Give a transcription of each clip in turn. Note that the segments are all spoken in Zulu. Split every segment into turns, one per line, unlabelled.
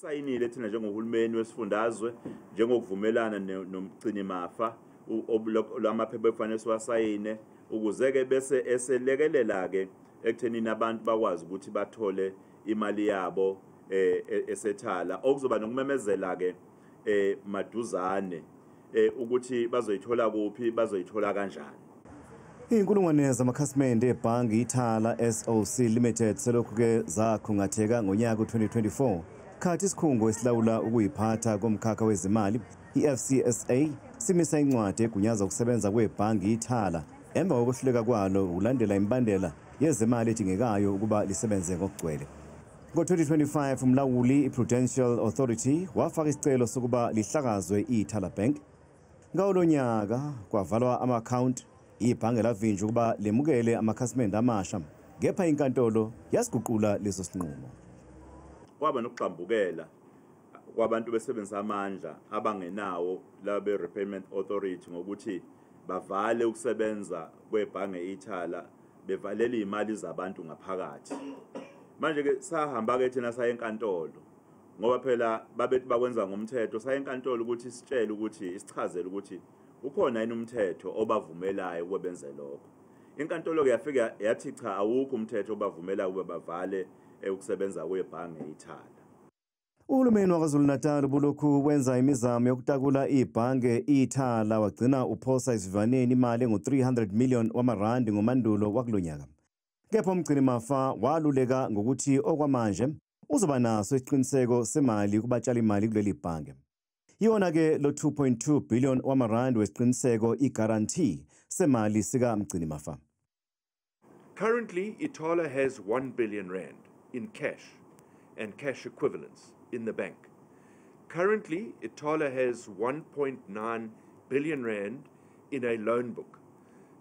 Sesikusayinile thina njengohulumeni wesifundazwe, njengokuvumelana nomgcinimafa lamaphepha ekufanele siwasayine, ukuze-ke bese eselekelela-ke ekuthenini abantu bakwazi ukuthi bathole imali yabo esethala, okuzoba nokumemezela-ke maduzane ukuthi bazoyithola kuphi, bazoyithola kanjani.
Iy'nkulungwane zamakhasimende ebhange Ithala SOC Limited selokhu-ke zakhungatheka ngonyaka u-2024, khathi isikhungo esilawula ukuyiphatha komkhakha wezimali i-FCSA simisa incwadi egunyaza ukusebenza kwebhange Ithala emva kokuhluleka kwalo ukulandela imibandela yezemali edingekayo ukuba lisebenze ngokugcwele. Ngo-2025 umlawuli i-Prudential Authority wafaka isicelo sokuba lihlakazwe Ithala Bank. Ngawo lo nyaka kwavalwa ama-akhawunti, ibhange lavinjwa ukuba lemukele amakhasimende amasha, kepha inkantolo yasiguqula leso sinqumo.
Kwaba nokugxambukela kwabantu besebenzisa amandla abangenawo laba be-Repayment Authority ngokuthi bavale ukusebenza kwebhange Ithala, bevalela iy'mali zabantu ngaphakathi. Manje-ke sahamba-ke thina saya enkantolo, ngoba phela babethi bakwenza ngomthetho. Saya enkantolo ukuthi sitshele ukuthi isichazele ukuthi ukhona yini umthetho obavumelayo ukuba benze lokho. Inkantolo-ke yafika yathi cha, awukho umthetho obavumelayo ukuba bavale ukusebenza kwebhange Ithala.
Uhulumeni waKwaZulu-Natal ubulokhu wenza imizamo yokutakula ibhange Ithala, wagcina uphosa isivivaneni imali engu-300 million wamarandi ngoMandulo wakulonyaka. Kepha umgcinimafa waluleka ngokuthi okwamanje uzoba naso isiqiniseko semali kubatshalimali kuleli bhange. Iwona-ke lo 2.2 billion wamarandi wesiqiniseko, i-guarantee semali sikamgcinimafa.
Currently, Ithala has 1 billion rand in cash and cash equivalents in the bank. Currently, Ithala has 1.9 billion rand in a loan book.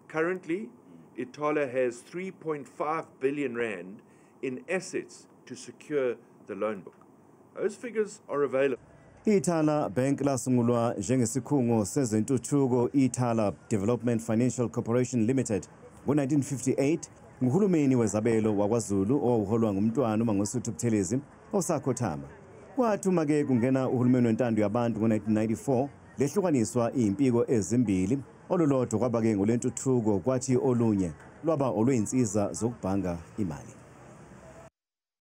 Currently, Ithala has 3.5 billion rand in assets to secure the loan book. Those figures are available.
Ithala Bank lasungulwa njengesikhungo sezentuthuko Ithala Development Financial Corporation Limited ngo-1958 nguhulumeni wezabelo wakwaZulu owawuholwa ngumntwana uMangosuthu Buthelezi osakhothama. Kwathi uma-ke kungena uhulumeni wentando yabantu ngo-1994, lehlukaniswa iy'mpiko ezimbili, olulodwa kwaba-ke ngolwentuthuko, kwathi olunye lwaba olwey'nsiza zokubhanga imali.